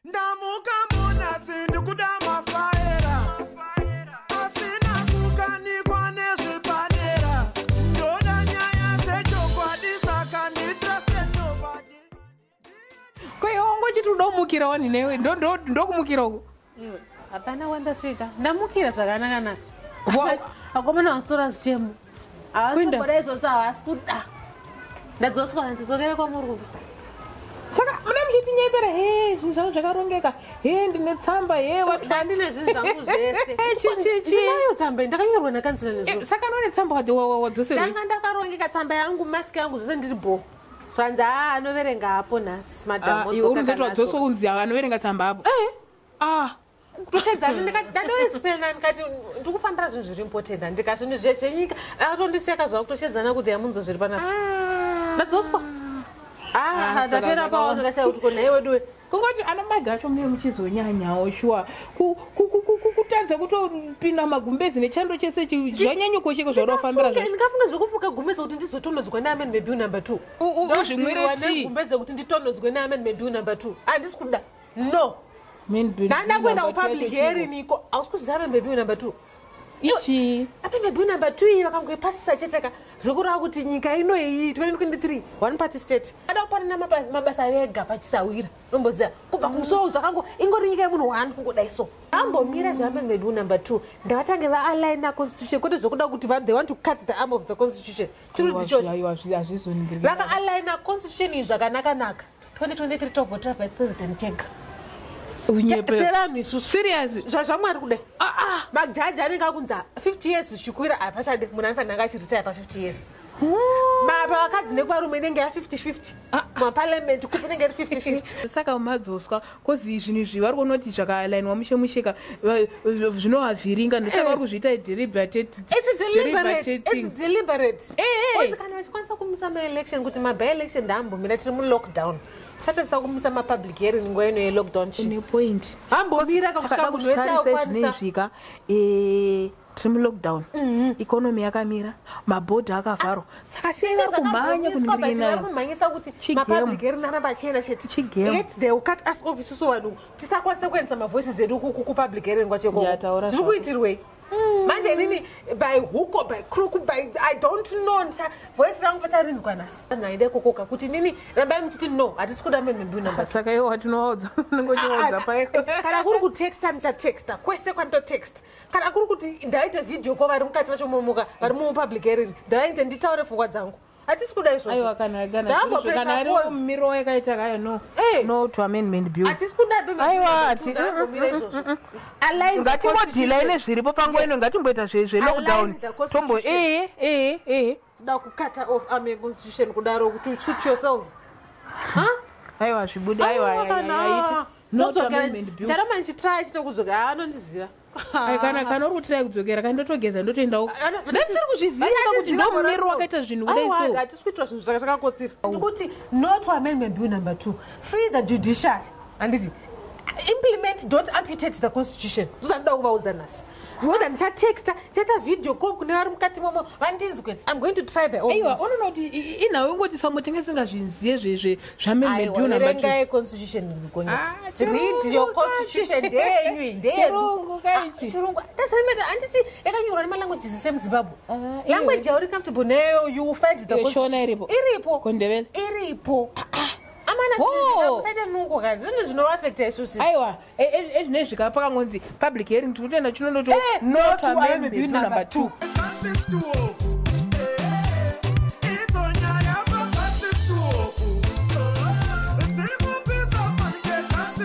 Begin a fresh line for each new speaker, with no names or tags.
Ndamuka munasi, ndikuda mafaera asina kukanikwa nezvepadera. Ndoda nyaya dzechokwadi, saka nditruste nobody.
Ko iwe wangochiti uda kumukira wani newe ndokumukira uku?
Iwe, hapana kwandasvika, ndamukira zvakanaka-naka. Vakomana vanotora zvichemo.
Kuenda?
Havasi izvozvo, havasi kuda. Ndadzoswa, ndidzokere kwamuri kupi?
Saka muna muchitinyepera, he, zvinhu zvangu zvakarongeka, he, ndine tsamba, he.
Ndandine zvinhu zvangu zvese.
Chi?
Ndinayo tsamba iyi, ndakanyorwa nakansela nezuro.
Saka none tsamba wati wadzoserei?
Ndanga ndakarongeka, tsamba yangu, masiki yangu, zvese ndiri bho. Zvanzi, haa, anoverenga hapo nhasi, madam.
Iwe unozoti wadzoswa kunzi anoverenga tsamba apo? Ah.
Kutoshedzana, ndadoexplaina, ndikati ndikufambira zvinhu zviri important, ndika zvinhu zvenyika. Akatondiseka zvavo, kutoshedzana kuti yamunzo zviri panapa. Ndadzoswa.
Ah,
Ah, ndapera pawo, ndakashaya kuti ko nhai weduwe.
Kungoti ana maga acho mune muchizonyanyawo shuwa kutadza kutopinda magumbezi nechando chese, zvanyanyokosheko zvauda kufambira zvacho.
Ndingafunga zvekufuka gumbeze kuti ndizotonodzwa neamendment bill number 2?
Uzvimwire tii.
Gumbeze kuti nditonodzwe neamendment bill number 2, handisi kuda, no. Ndanda kuenda kupublic hearing iko. Hausi kuziva amendment bill number 2?
Ichi?
Amendment bill number 2 iyi vakangoipasisa cheteka, zvokureva kuti nyika ino iyi 2023, one party state, ada kupanana mabasa vega pachisawira. Nomboziva kubva kumusoro zvakango ingori nyika yemunhu one, kungodai so. Ambomira zveamendment bill number 2, ndavatange vaaligna constitution, kwete zvokuda kuti they want to cut the arm of the constitution. Chirudzi chocho.
Aiwa, hazvizoningiriki.
Vakaaligna constitution iyi zvakanaka-naka, 2023 tovhotera vice president tega.
Unyepe.
Sevanhu isusu.
Serious?
Zvazvamwari kudai.
Ah, ah.
Majaji anenge akunzi 50 years zvichikwira, hapachade munhu anofanira anga achiretire pa50 years. Pavakadzi nekuvarume inenge ya50-50.
Ah.
Maparliament kupi inenge iri 50-50.
Saka madzoswa 'cause zvinhu izvi vari kuona kuti zvakalainwa mushe musheka zvinovavhiringa, ndosaka vari kuzviita deliberate.
It's deliberate. It's deliberate.
Eh.
'Cause kana vachikwanisa kumisa maelection, kuti maby-election ndaambomira, tiri mulockdown, chatadzisa kumisa mapublic hearing nguva ino yelockdown chi?
Une point.
Ambomira kakusvika
Takada
munhu wese
kuzvitarisa
akwanisa.
zvinezvi ka, tiri mulockdown, economy yakamira, mabhodha akavharwa, saka sei vari kumhanya kuningirinayo?
Kumhanyisa kuti
Chigame.
mapublic hearing aramba achienda chete.
Chigame.
Yet they will cut us off isusu vanhu, tisakwanisa kuendesa mavoices edu kupublic hearing kwacho ikoko.
Ndiyataura
Zviri
zvako.
kuitirwei manje? Inini by hook or by crook, by I don't know, voice rangu pacharinzwa nhasi. Vanhu aida ikokoka kuti inini rambai muchiti no, hatisi kuda amendment bill number 2.
Saka iwo watinovaudza, unenge uchivaudza paiko?
Kana kuri kutexta, ndichatexta kwese kwandotexta. Kana kuri kuti ndaite video ko vari mukati vacho momuka vari mupublic hearing, ndaite nditaure pfungwa dzangu. Hatisi kuda izvozvo.
Aiwa, kana
Ndambopresa
kana ari
pause.
mumiro yakaita kayo, no.
Eh.
No to amendment bill.
Hatisi kuda.
Aiwa,
Ndambomira izvozvo. Align the
Ngatingodhila
constitution.
nezviripo panguva ino, ngatimboita zvelockdown.
Align the constitution.
Tombo ee.
Kuda kukata off arm yeconstitution kudaro kuti suit yourselves, huh?
Aiwa, zvibude, aiwa.
Aiwa, kana.
Aiti no to amendment bill.
Charamba ndichitry chite kudzokera, anondiziva.
Ai, kana uri kutry kudzokera, kana ndotogeza ndotoendawo. Ndasiri kuzviziva kuti ndo mumiro wakaita zvinhu kudai so.
Hatisi kuitwa zvinhu zvakakotsira. Ndikuti no to amendment bill number 2, free the judiciary, handiti? Implement, don't amputate the constitution. Ndozvandoda kuvaudza nhasi. Whether ndichatexta, ndichaita video call kune vari mukati momo, vandinzwe. I'm going to try by all
Aiwa,
means.
unoona kuti inhau ingoti samwe tinge singazviziye zvaamendment bill number 2.
Verengai constitution, Gonyeti.
Ah,
Read your
chirungu.
constitution, ndeyenyu iyi, ndeyedu.
Chirungu kaichi.
Chirungu tasameka, handiti yakanyorwa nemalanguages emuZimbabwe?
Ah, iwe.
Language yauri comfortable nayo, you will find the
Iyo Shona
constitution.
iripo?
Iripo.
Kondebele?
Iripo amana.
Oh.
Musaita nungo kani, zvinhu zvinovaafecta isusu.
Aiwa, ezvinezvi ka pakangonzi public hearing, tiri kutoenda chinondoti
Eh,
no to amendment bill number 2.
Justice to all.